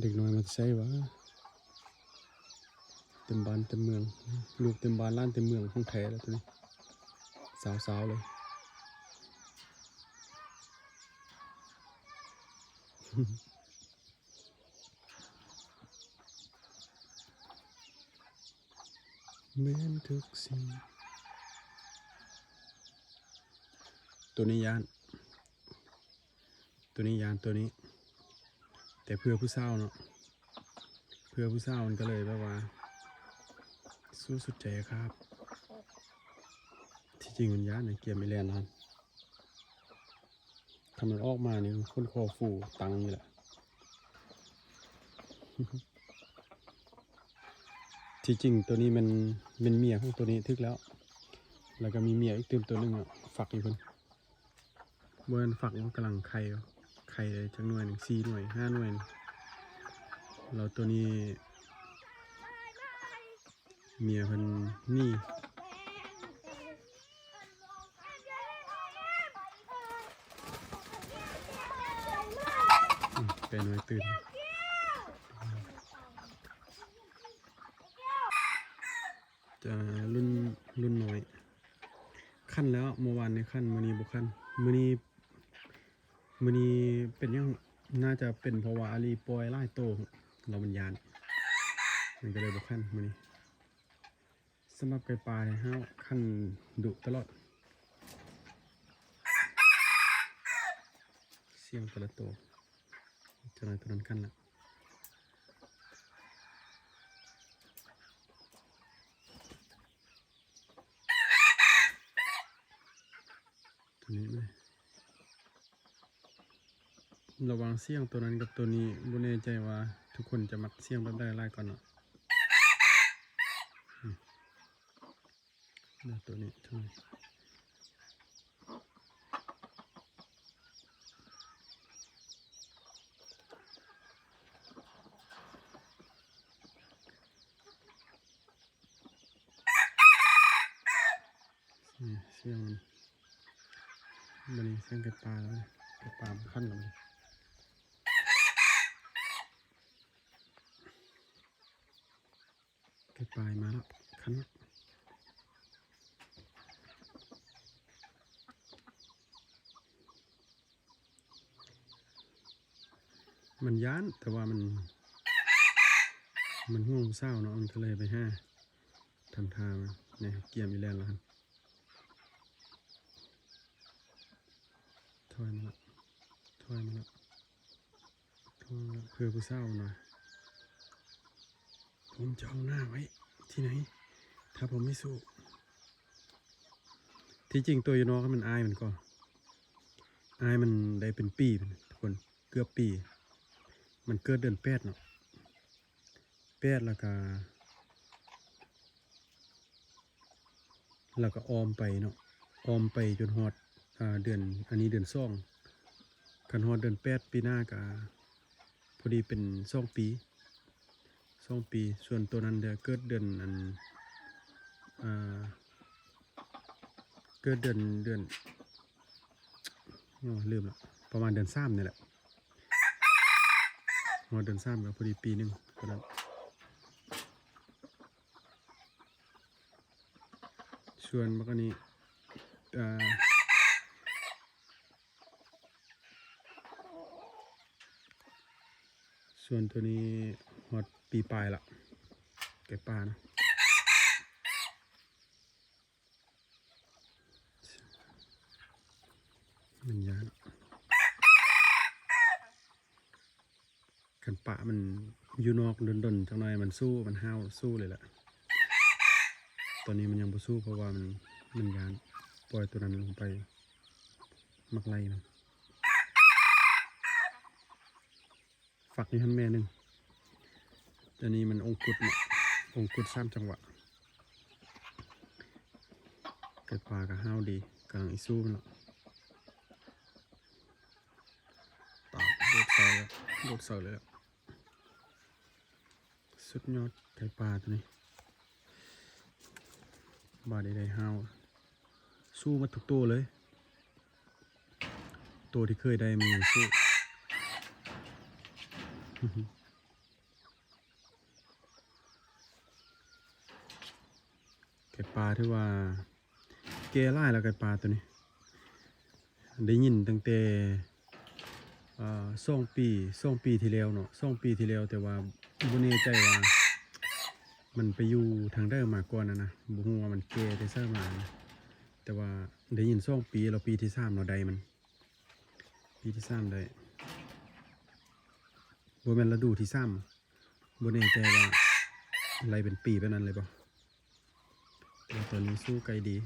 ເດັກນ້ອຍມາແຕ່ໃສຫວາ? ເຕັມບ້ານເຕັມເມືອງ ລູກເຕັມບ້ານຫຼານເຕັມເມືອງ ຂອງແທ້ແລ້ວໂຕນີ້ ສາວໆເລີຍ. ແມ່ນທຸກສິ່ງ ໂຕນີ້ຢ້ານ ໂຕນີ້ຢ້ານໂຕນີ້ ແຕ່ເພື່ອຜູ້ສາວເນາະ ເພື່ອຜູ້ສາວມັນກໍເລີຍແບບວ່າສູ້ສຸດໃຈຄັບ. ທີ່ຈິງມັນຢ້ານນະ ກຽມອີແລນຫັ້ນ ຄັນມັນອອກມານີ້ຄົນຄໍຟູຕັງນີ້ແຫຼະ. ທີ່ຈິງໂຕນີ້ແມ່ນ ແມ່ນເມຍຂອງໂຕນີ້ຖືກແລ້ວ ແລ້ວກໍມີເມຍອີກຕື່ມໂຕໜຶ່ງອະ ຟັກຢູ່ພຸ້ນ ບໍ່ແມ່ນຟັກ ມັນກຳລັງໄຂ່ ໄຂ່ໄດ້ຈັກໜ່ວຍໜຶ່ງ ສີ່ໜ່ວຍ ຫ້າໜ່ວຍ ແລ້ວໂຕນີ້ເມຍເພິ່ນໜີ ອືມ ໄກ່ນ້ອຍຕື່ນ ຈະລຸ້ນ ລຸ້ນນ້ອຍ ຂັນແລ້ວ ມື້ວານນີ້ຂັນ ມື້ນີ້ບໍ່ຂັນ ມື້ນີ້ ມື້ນີ້ເປັນຫຍັງ ໜ້າຈະເປັນເພາະວ່າອາລີປ່ອຍຫຼາຍໂຕ ແລ້ວມັນຢ້ານ ມັນກໍເລີຍບໍ່ຂັນມື້ນີ້. ສຳລັບໄກ່ປ່ານີ້ ເຮົາຂັນດຸຕະຫຼອດ ສຽງແຕ່ລະໂຕ ເຈົ້ານາຍໂຕນັ້ນຂັນລະ ໂຕນີ້ ລະຫວ່າງສຽງໂຕນັ້ນກັບໂຕນີ້ ບໍ່ແນ່ໃຈວ່າທຸກຄົນຈະມັກສຽງແບບໃດຫຼາຍກວ່າເນາະ. ອືມ ແລ້ວໂຕນີ້ ໂຕນີ້ ນີ້ສຽງມັນ ບາດນີ້ສຽງໄກ່ປ່າແລ້ວ ໄກ່ປ່າມັນຂັນແລ້ວ ໄກ່ປ່າມາແລ້ວ ຂັນແລ້ວ. ມັນຢ້ານ ແຕ່ວ່າມັນ ມັນຫ່ວງຜູ້ສາວເນາະ ມັນກໍເລີຍໄປຫາ ທຳທ່າມາ ແນ່ ກຽມອີແລນແລ້ວຫັ້ນ ຖອຍມາລະ ຖອຍມາລະ ຖອຍມາລະ ເພື່ອຜູ້ສາວນະ. ຜົມຈະເອົາໜ້າໄວ້ທີ່ໃນ ຖ້າຜົມມີສູ້. ທີ່ຈິງໂຕຢູ່ນອກມັນອາຍມັນກໍ ອາຍມັນໄດ້ເປັນປີພຸ້ນທຸກຄົນ ເກືອບປີ ມັນເກີດເດືອນແປດເນາະ ແປດ ແລ້ວກະ ແລ້ວກໍອ້ອມໄປເນາະ ອ້ອມໄປຈົນຮອດ ອ່າ ເດືອນ ອັນນີ້ເດືອນສອງ ຄັນຮອດເດືອນແປດປີໜ້າກໍພໍດີເປັນສອງປີ ສອງປີ. ສ່ວນໂຕນັ້ນເດີ ເກີດເດືອນ ອັນ ອ່າ ເກີດເດືອນ ເດືອນ ໂອ້ ລືມລະ ປະມານເດືອນສາມນີ້ແຫຼະ ຮອດເດືອນສາມກໍພໍດີປີໜຶ່ງ ໂຕນັ້ນ. ສ່ວນບັກອັນນີ້ ເອີ ສ່ວນໂຕນີ້ຮອດປີປາຍລະ ໄກ່ປ່ານະ ມັນຢ້ານ. ຄັນປະມັນຢູ່ນອກດົນໆ ຈັກໜ້ອຍມັນສູ້ ມັນຫ້າວສູ້ເລີຍແຫຼະ. ຕອນນີ້ມັນຍັງບໍ່ສູ້ ເພາະວ່າມັນ ມັນຢ້ານ. ປ່ອຍໂຕນັ້ນລົງໄປ ມັກໄລ່ມັນ. ຝັກຢູ່ຫັ້ນແມ່ໜຶ່ງ. ອັນນີ້ມັນອົງກຸດເນາະ ອົງກຸດສາມຈັງຫວະ. ໄກ່ປ່າກໍຫ້າວດີ ກຳລັງອີສູ້ມັນເນາະ. ຕາຍ ໂດດໃສ່ແລ້ວ ໂດດໃສ່ເລີຍ. ສຸດຍອດໄກ່ປ່າໂຕນີ້ ບາດນີ້ໄດ້ຫ້າວ ສູ້ໝົດທຸກໂຕເລີຍ. ໂຕທີ່ເຄີຍໄດ້ມັນຍັງສູ້. ໄກ່ປ່າຖືວ່າແກ່ຫຼາຍແລ້ວ ໄກ່ປ່າໂຕນີ້. ໄດ້ຍິນຕັ້ງແຕ່ ເອີ ສອງປີ ສອງປີທີ່ແລ້ວເນາະ ສອງປີທີ່ແລ້ວ ແຕ່ວ່າບໍ່ແນ່ໃຈວ່າມັນໄປຢູ່ທາງໃດມາກ່ອນຫັ້ນນະ ບໍ່ຮູ້ວ່າມັນແກ່ແຕ່ໃສມານະ. ແຕ່ວ່າໄດ້ຍິນສອງປີແລ້ວ ປີທີສາມເນາະ ໄດ້ມັນ ປີທີສາມໄດ້ ບໍ່ແມ່ນລະດູທີສາມ ບໍ່ແນ່ໃຈວ່າໄລ່ເປັນປີແບບນັ້ນເລີຍບໍ່. ແຕ່ວ່າຕອນນີ້ສູ້ໄກ່ດີ